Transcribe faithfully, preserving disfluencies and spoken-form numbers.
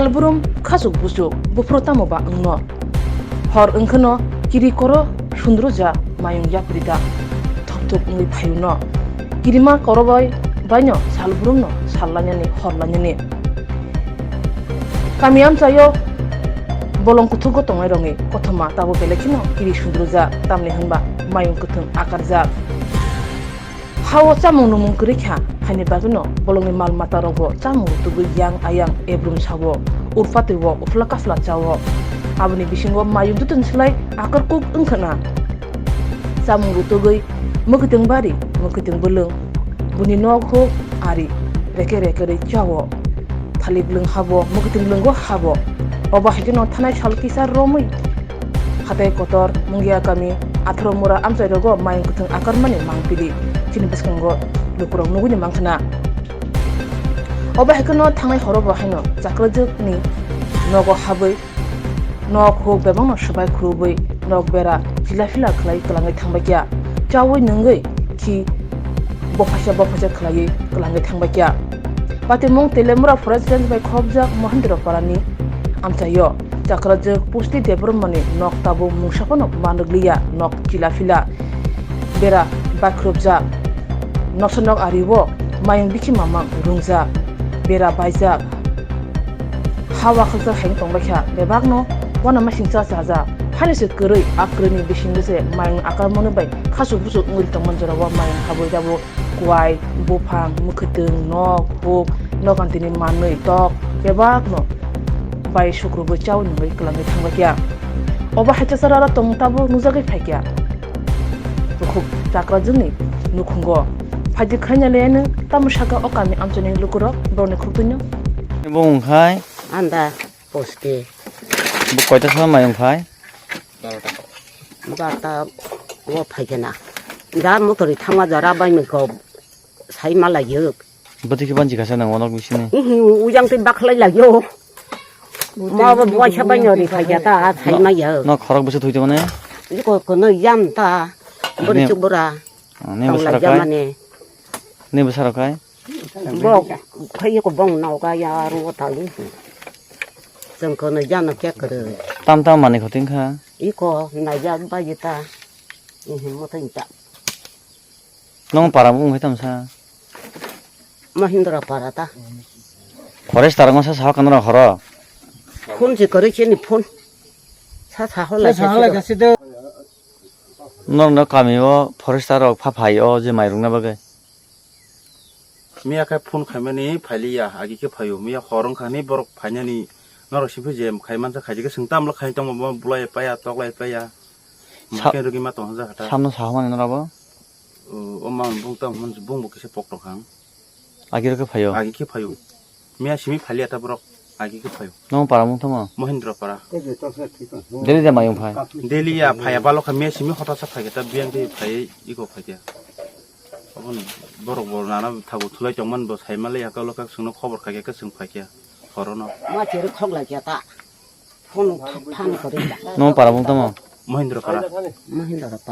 Salbrum khasuk busuk buphuru tamo ba wngno. Hor wngkheno kiri koro sundru ja mayung yapri da thok thok wngwi phaiyuno. Kirima koro bai baino salbrumno sal lainani hor lainani. Kami amchaio bolong kuthugo tongnai rongni kothoma tabo belai kheno kiri sundru ja tamni hwnba mayung kwthwng akarjak. Hao chamung nungmung kwrwi kha, haini bagwino bolongni mal mata rokbo chamung rutugwi yang ayang ebrum sao, urpatwi o uphla kaphla chao. Aboni bisingo mayung dutun slai akar kuk wngkhana. Chamung rutugwi mwkhwtwng bari, mwkhwtwng bwlwng, buni nok huk ari reke reke rwi chao. Thalik lwng habo, mwkhwtwng lwngo habo. Obo hai kheno thanai sal kisa romwi hatai kotor Mungia kami atharo mura amchai rogo mayung kwthwng akarmani mangpili chini bwskango lukurok nugwini mangkhna. Obo hai kheno thangnai horo bo haino chakrajwkni nogo habwi nok huk bebakno swbai khurubwi nok bera chila phila khlai kwlangwi thangbaikha. Chaui nungwi khi bophaisa bophaisa khlaiwi kwlangwi thangbaikha. Patimung Telemura Forest Range bai khopjak Mohendraparani amchaio chakrajwk Pusti Debbarmani nok tabuk mungsa phano manrwkliya, nok chila phila bera baikhrupjak, noksa nok ario mayung bithi mamang rungjak, bera baijak. Ha wakhakjak hai wng tongbaikha, bebakno uanamasingcha chajak. Hani se kwrwi, a kwrwini bisingo se mayung akarmani bai khasuk busuk wngwi tongmani jorao mayung habwi tabuk kuai, buphang, mwkhwtwng, nok, huk, nokantini manwi, tok, bebakno bai sukrubwi chaui nungwi kwlangwi thangbaikha. Obo hai chasara aro tong tabuk nujagwi phaikha. Bukhuk chakrajwkni nukhungo. Phaidi khaina leyano tamo saka o kami amchaini lukurok borokni khuktuino. Bo wngkhai? Anda, poste. Bo koita sal mai wngkhai? Barta o phaikhe na. Da motori thangma jora bai mui kok sai ma lai yuk. Bwtwi khe banchi kasa nang wanok bisini. Uhi, uyang twi bakhlai lai yo. Ma bo buaisa bai no ri phaikhe ta sai ma yuk. No khorok bwswk thwi tongmani? Iko kono yam ta. Bori chuk bora. Ne bwsarok kai? Tong lai jamani. Ne bwsarok kai? Bok, phai ko bong nau ka ya ro ta lu. Chwng kono jano kya kwrwi. Tam tam manwi khoting kha. Iko naijak bai ta. Ihi mo thang ta. Nong para bung khai tam sa. Mahindra para ta. Forest tarang sa sa kan ro horo. Phone si kwrwi chini phone. Sa sa ho lai sa. Norokno kami o forester rok pha phai o je mai rwngna bagwi. Miya khe phone khaimani phailiya, agi khe phaio. Miya hor wngkha hwnwi borok phainani norok simi je khai mansa khaijak khe swng tamlo khai tongma bo bulai paiya, toklai paiya. Sa- Makhe rwgwi ma tong hwnjak kha ta. Samno saha mani norok bo? O, o mang bung tam hwn bung bo kisa pok tong kha. Agi rok khe phaio? Agi khe phaio. Miya simi phailiya ta borok. Agi khe phaio. Nong para mung tamo? Mohindra para. Daily de mayung phai? Daily ya phaiya balo kha miya simi hota sa phai khe ta biyang de phai iko phai khe. Aboni borok bo nana thabu thulai tongman bo sai malai ya kalo kak sungno khobor khai khe swng phai khe horono. Ma chere khok lai khe ta. Phone phan kore ta. Nong para mung tamo? Mohindra para. Mohindra para.